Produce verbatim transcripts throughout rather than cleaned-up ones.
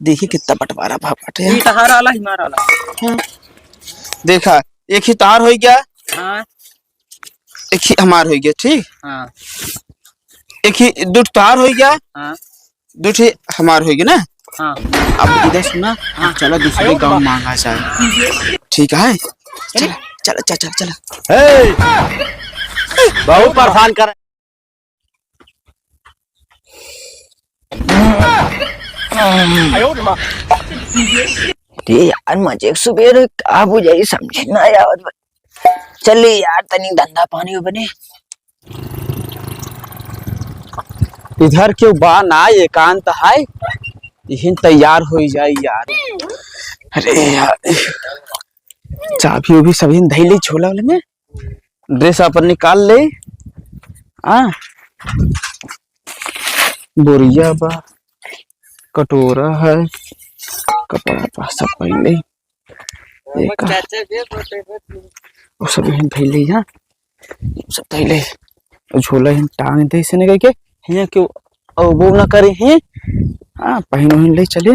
देखी कितना बंटवारा भा बाटे। ई तहार आला, हमार आला। हम्म। देखा, एक ही तहार होइ गया। हाँ। एक ही हमार होइ गया, ठीक? हाँ। एक ही, दू तहार होइ गया। हाँ। दू ठे हमार होइ गया ना? हाँ। अब इधर सुना, हाँ। चला दूसरे गाँव माँगा जाए। ठीक है? चला, चला, चला, चला, चला। ए! बहुत परेशान कर। अरे यार, मजे के सुबेर का बुझाई, समझे ना आवत बा। चली यार, तनी धंधा पानी बने। इधर केहू बा ना, एकांत है, यही तैयार होइ जाई यार। अरे यार, चाबी उबी सभी धइले झोला वाले में, dress अपन निकाल ले। हाँ, बोरिया बा, कटोरा है, कपड़ा बा, सब पहले। एक वो सब यहीं धइले, हाँ, सब धइले। झोला यहीं टांग दे, इसे नहीं कह के, हियाँ क्यों, ओ, वो ना करे, हैं? हाँ, पहनो ही ले चले।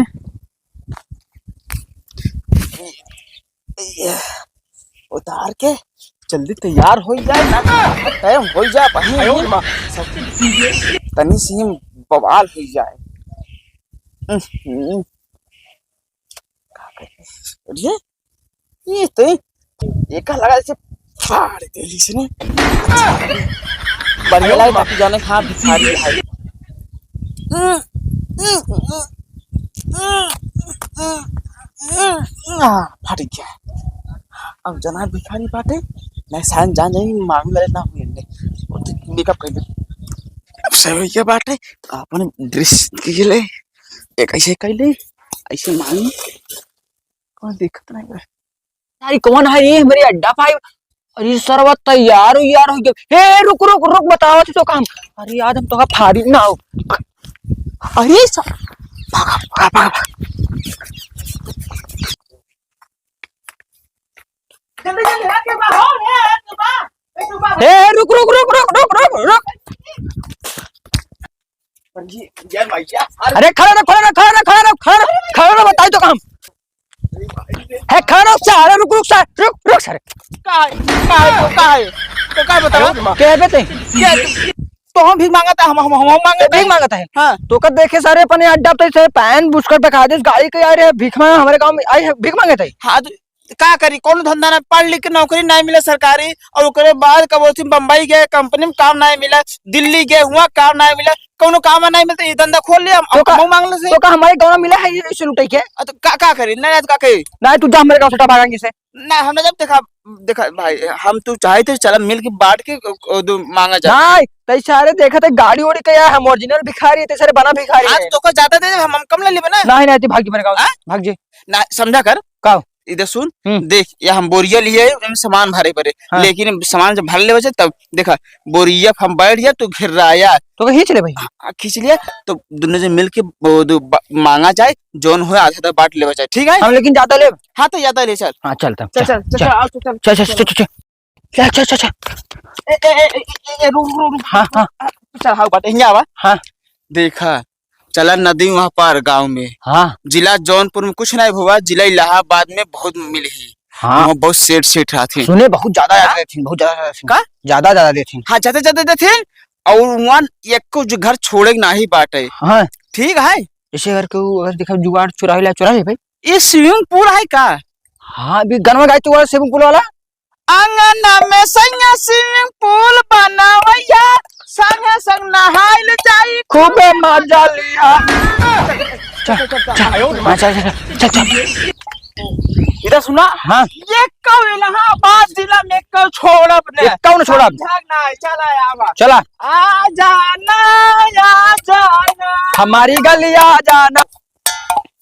उतार के जल्दी तैयार होइ जाए ना, time होइ जाए, पहले आयो रे माँ। तनी सी बवाल होइ जाए। हम्म। का करी? अरे, ये तो एका लगा से फाड़ दे इसने। बढ़िया लगे, बाकी जाने हाँ भिखारी है। आ, फट गया। अब जना भिखारी बाटे, मैं साइन जान जाई, मांग ले ना हुई ने। वो तो makeup कर ले। अब सब ये बाटे, तो अपन dress के ले, एक ऐसे कर ले, ऐसे मांग। कौन दिक्कत नहीं है? अरे कौन है ये हमारे अड्डा पाई? अरे सरवा तैयार हो यार, हो गया। हे रुक रुक रुक, बताओ तो काम। अरे आज हम तो फाड़ी ना हो। अरे स-, भागा, भागा, भागा, भागा। जल्दी, जल्दी, हट के बाहर, ए, ए, ए, ए, ए, ए, रुक, रुक, रुक। अरे, अरे, खड़ा रह, खड़ा रह, खड़ा रह, खड़ा रह, खड़ा रह, खड़ा रह, बताई तो काम। है, खड़ा रह, सारे, रुक, रुक, सारे, रुक, रुक, सारे। का है? का है? तो का है? तो का बताओ? के बे ते? के? तो हम भीख मांगत है, हम, हम, हम, हम मांगत है। भीख मांगत है? हाँ। तो कब देखे सारे अपने अड्डा पे से पैन बुस्कर पे खा दे, गाड़ी के आ रहे हैं, भीख मांगा हमारे गाँव में, आई है, भीख मांगत है। हाँ, तो का करी, कौनो धंधा ना, पढ़ लिख के नौकरी ना मिले सरकारी, और ओकरे बाद कब बोलती बम्बई गए, कंपनी में काम ना मिला, दिल्ली गए, हुआ काम ना मिला, कौनो काम ना मिलता, ये धंधा खोल लिया, हम, तो का, हम मांग ले से। तो का हमारे गाँव में मिला है ये, इसे लुटाई के? अ, तो का, का करी? ना, ना, तो का करी? ना, तू जा हमारे गाँव से, उठा भागेंगे से। ना, हमने जब देखा, देखा भाई, हम तू चाहे थे, चला मिल के बांट के, ओ, ओ, दो मांगा जाए। ना, तई सारे देखा थे, गाड़ी ओड़ी के यार, हम original भिखारी है, ते सारे बना भिखारी हाँ, है। तो का ज्यादा दे दे, हम, हम कम ले लेबे ना। नहीं, नहीं, तू भाग जी मेरे गाँव से, हाँ? भाग जी। ना, समझा कर। का? इधर सुन, हम्म। देख, या हम बोरिया लिए, हम सामान भरे पड़े, हाँ। लेकिन सामान जब भर लेवे से, तब देखा, बोरिया हम बैठ गया, तू घेर रहा यार। तो का खींच ले भाई। हाँ, खींच लिया, तो दोनों जन मिल के वो दो बा-, मांगा जाए, जौन होए आधा आधा बांट लेवे जाए, ठीक है? हम लेकिन ज्यादा लेब। हाँ, तो ज्यादा ले चल। हाँ, चल, तब चल, चल, चल, चल। चल, आओ, चल, चल, चल, चल, चल, चल, चल। चल, चल, चल, चल। ए, ए, ए, ए, ए, रुक, रुक, रुक। हाँ, हाँ। चल, हाँ, बाटे, हियाँ आवा। हाँ। देखा, चला नदी वहाँ पार गाँव में। हाँ। जिला जौनपुर में कुछ नहीं हुआ, जिला इलाहाबाद में बहुत मिल ही। हाँ। वहाँ बहुत सेठ सेठ रहथिन। सुने, बहुत ज्यादा ज्यादा हाँ? देथिन, बहुत ज्यादा ज्यादा देथिन। का? ज्यादा ज्यादा देथिन। हाँ, ज्यादा ज्यादा देथिन। और वहाँ एको जो घर छोड़े के नाही बाटे। हाँ। ठीक है? जैसे अगर केहू, अगर देखा जुगाड़ चुरावे ला, चुरा ले भाई। ये swimming pool है का? हाँ, अभी गनवा गाई तो वाला swimming pool वाला। आंगन में सैया swimming pool बनावैया, संगे संग नहाइल जाई, खूबे मजा लिया। चल, चल, चल, चल, चल, चल, चल। इधर सुना, हाँ। ये कौन इलाहाबाद जिला में कौन छोड़ब ने? ये कौन छोड़ब? समझा ना, चला आवा। चला। आ जाना, आ जाना। हमारी गली आ जाना।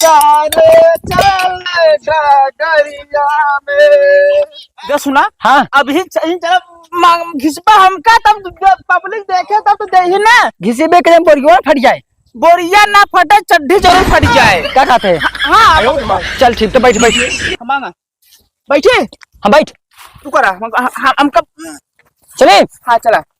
सारे चल डगरिया में। जो सुना? हाँ। अभी च-, इन चला मांग-, घिसबा हमका, तब public देखे, तब तो देही ना। घिसबे के बोरिया फट जाए। बोरिया ना फटे, चड्ढी जरूर फट जाए। का कहते हैं? हाँ, हाँ। चल ठीक, तो बैठ, बैठ। मांगा। बैठे? हाँ, बैठ। तू करा, हम, हम, हमका चले? हाँ, चला।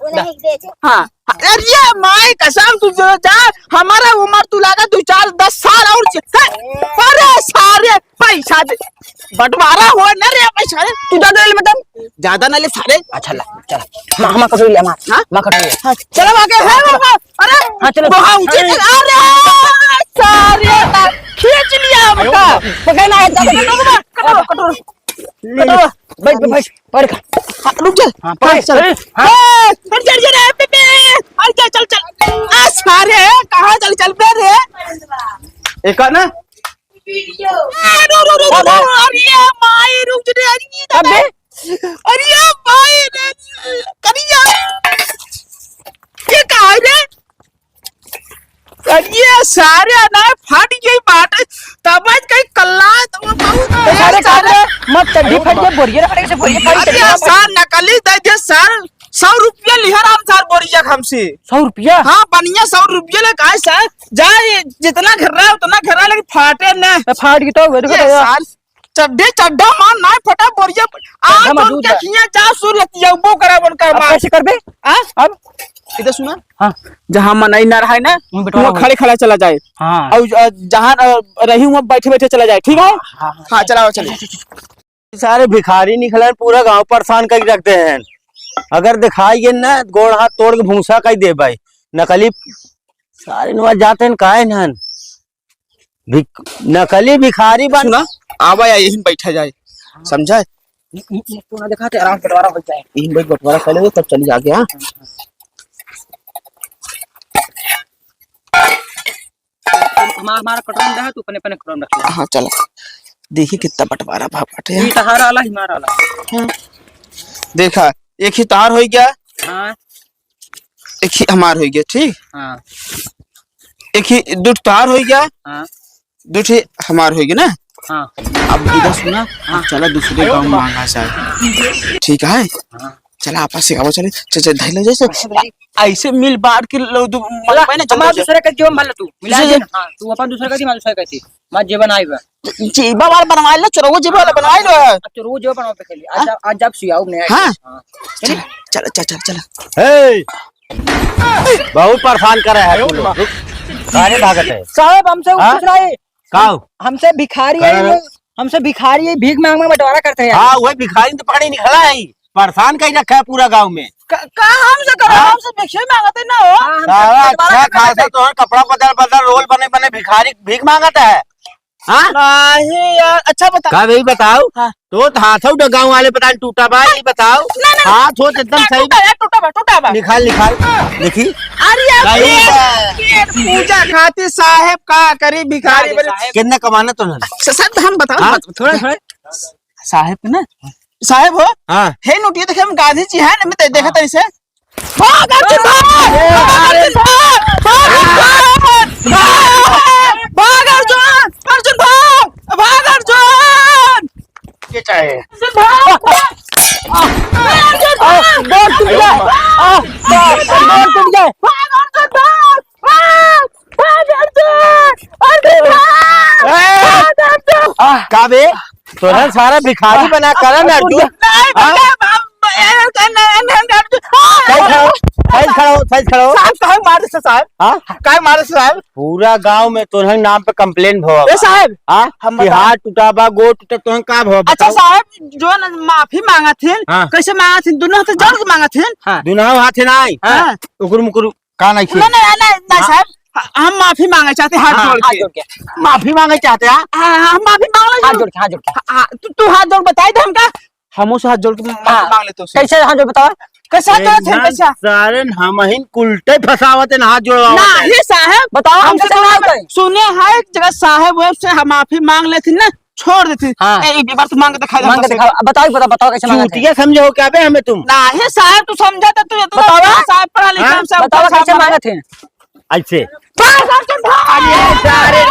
वो नहीं बेचे। हाँ। अरे ये माई कसम, तू जो जा, हमारा उम्र तू लागा दो चार दस साल और च-, अरे सारे पैसा दे, बंटवारा हो ना रे पैसा रे, तू ज्यादा ले मतलब। ज्यादा ना ले सारे। अच्छा ला, चल। माँ, माँ कटोरी ले, माँ। हाँ? माँ कटोरी ले। हाँ, चलो आगे, है वो, वो, अरे, हाँ, चलो। वहाँ ऊँचे अरे। चल, अरे, सारे ना, खींच लिया हमका। पकड़ ना, कटोरी, कटोरी। ले, ले। कटोरी। बैठ, बैठ, बैठ। हाँ, रुक जा। हाँ, हाँ, पकड़, चल। अरे, हाँ। ए, अरे, चल, चल, ए, बे, बे, अरे, चल, चल, चल। आ, सारे, कहाँ चल, चल बे रे? एक ना? ए, रो, रो, रो, रो, रो, अरे, माई, रुक जा रे, अरे, अबे? अरे, माई रे, करिया। ये का है रे? अरे सारे अनार फाट गई बाटे, तब आज कहीं कल्ला तो बहुत तो सारे सारे। काम रे, मत चड्डी फाट गई, बोरिया फाट गई, बोरिया फाट गई, अरे चड्डी यार, फाट गई। सार नकली दे दे सार, सौ रुपया लिहा राम सार बोरिया हमसे। सौ रुपया? हाँ, बढ़िया सौ रुपया ले काहे सार, जाए जितना घर रहा है उतना घर रहा है, लेकिन फाटे ना। तो फाट गई तो, देखो ये तो यार। सार, चड्ढे चड्ढा मार ना फटा बोरिया प-, आ चड्ढा मजबूत के बा। हियां जा सुर लतिया वो करा उनका अब मार। कैसे करबे? आ? अब? इधर सुना। हाँ। जहाँ मनई ना रहे ना, वहीं बंटवारा वहाँ हो। खड़े खड़ा चला जाए। हाँ। और ज-, जहाँ, अ, रही वहाँ बैठे बैठे चला जाए, ठीक है? हाँ, हाँ, हाँ। हाँ, चलाओ, चलो। सारे भिखारी निकलन, पूरा गांव परेशान करके रखते हैं। अगर दिखाई गए ना, गोड़ हाथ तोड़ के भूसा कर दे भाई। नकली सारे नुआ जाते हैं, काहे ना? भिख-, नकली भिखारी बन। सुना, आवा या यहीं बैठा जाए, समझा? ये, ये, ये तो ना दिखाते, आराम से बंटवारा हो जाए। यहीं बैठ बंटवारा कर ले, तब चली आगे, हाँ? हम, हमारा, हमारा कटोरा में रहा, तू अपने, अपने कटोरा में रख ले। हाँ, चला। देखी कितना बंटवारा भाव बाटे। ये तहारा वाला, हमारा वाला। हाँ। देखा, एक ही तार हो गया। हाँ। एक ही हमार हो गया, ठीक? हाँ। एक ही दू तार हो गया। हाँ। दू ठे हमार हो गया ना? हाँ। अब इधर सुना, हाँ। अब चला दूसरे गाँव में मांगा जाए। ठीक है? हाँ। चला आपस से गाँव चले, चल, चल, धइले जैसे। ऐसे मिल बांट के लो, दू, चला, भाई ना, चल, हमारा चल। दूसरे का जीवन भर ले तू। मिला दूसरे दे ना। हाँ, तू अपन दूसरे का दी, मैं दूसरे का दी। मैं जीवन आई बा। जेबा वाला बनवाइ लो, चोरवो जेबा वाला बनवाइ लो। अच्छा, चोरवो जेबा बनवा के खेली। आज हाँ? आप, आज आप सियाऊ ने। हाँ। हाँ। चला, चला, चला, चला, चला। हे! बहुत परेशान करे है तू लोग। काहे भागत है? साहब, हमसे हाँ? कुछ नहीं। काउ? हमसे भिखारी है, काहे? हमसे भिखारी है, भीख मांग मांग बंटवारा करते हैं। हाँ, वही भिखारी तो पकड़े निकला है, परेशान कहीं रखा है पूरा गांव में। का, का हमसे करो? हाँ? हमसे भिक्षा मांगते ना हो। हाँ, हमसे साला बंटवारा अच्छा करते खासा हैं। तो है, कपड़ा बदल बदल, रोल बने बने भिखारी भीख मांगता है। हाँ? नहीं यार, अच्छा बता। का भाई बताओ? हाँ। तो हाथों डे गाँव वाले पता नहीं टूटा बा, ये बताओ। नहीं, नहीं, हाथ हो तो एकदम नहीं, सही। टूटा है, टूटा बा, टूटा बा। निकाल, निकाल। देखी। अरे यार, सही पेट, बा। पेट पूजा खातिर साहेब का करी भिखारी अरे बने। साहेब। कितना कमाना तो ना? स-, सर, हम बताओ, हाँ? बत-, थोड़ा, थोड़ा। साहेब ना? साहेब हो? हाँ। हे नोटिया देखे, हम गांधी जी हैं, मैं दे-, देखा हाँ। तनी से। भाग अर्जुन, भाग! ए, भाग अरे। अर्जुन, भाग! भाग अर्जुन, भाग! भाग! भाग अर्जुन! अर्जुन, भाग! भाग अर्जुन! ये क्या है? अर्जुन, भाग! भाग! अर्जुन, आ, भाग! डोर टूट गया। आ, आ, डोर टूट गया। भाग अर्जुन, भाग! भाग! भाग अर्जुन! अर्जुन, भाग! ए! भाग अर्जुन! आ, का बे? तोरा सारा भिखारी बना कर ना अर्जुन। नहीं, हाँ? भैया, हम, ए, ए, ए, ए, ए, अर्जुन, हाँ। सही खड़ा हो, सही खड़ा हो, सही खड़ा हो। साहब, काहे मारे से साहब? हाँ? काहे मारे से साहब? पूरा गांव में तोहरे नाम पे complain भवा ए बा। साहब, हाँ? हम कि बताओ। हाथ टूटा बा, गोड़ टूटा, तोहरे का भवा अच्छा बताओ? साहब, जो न माफी मांगत हिन, हाँ। कैसे मांगत हिन? दुनो हाथ जोड़ के मांगत हिन। हाँ। दुनो हाथ है ना? हाँ। उकुर मुकुर का नहीं नहीं, नहीं, नहीं, नहीं, हाँ? साहब, ह-, हम माफी मांगे चाहते हैं, हाथ हाँ, जोड़ हाथ के। जोड़ के। माफी मांगे चाहते हैं? हाँ, हाँ, हम माफी मांग ले हाथ जोड़। जोड़ के, हाथ जोड़ के। हाँ, हाँ, तू, तू हाथ जोड़ बताई दे हमका। हम उस हाथ जोड़ के माफी हाँ। मांग लेते उससे। कैसे हाथ जोड़ बताओ? कैसे हाथ जोड़ थे, एकदम कैसे? सारे हम हिन उल्टे फंसावत हैं, हाथ जोड़वावत हैं। नहीं साहब, बताओ, हम हमसे सुने, सुनाओ तो। सुने हैं, एक जगह साहब, वो से हम माफी मांग लेते ना, छोड़ देते। हाँ। ए, एक बार तो मांग के दिखा दे मांग के हमसे। दिखाओ, बताओ, बताओ, बताओ, कैसे मांगत है? चूतिया समझे हो क्या बे हमें तुम? नहीं साहब, तू समझा तो तू इतना बताओ। बड़ा साहब पढ़ा लिखा हाँ? हमसे बताओ, ऊपर साहब कैसे मांगे। मांगत है? ऐसे। भाग अर्जुन, भाग! अरे सारे।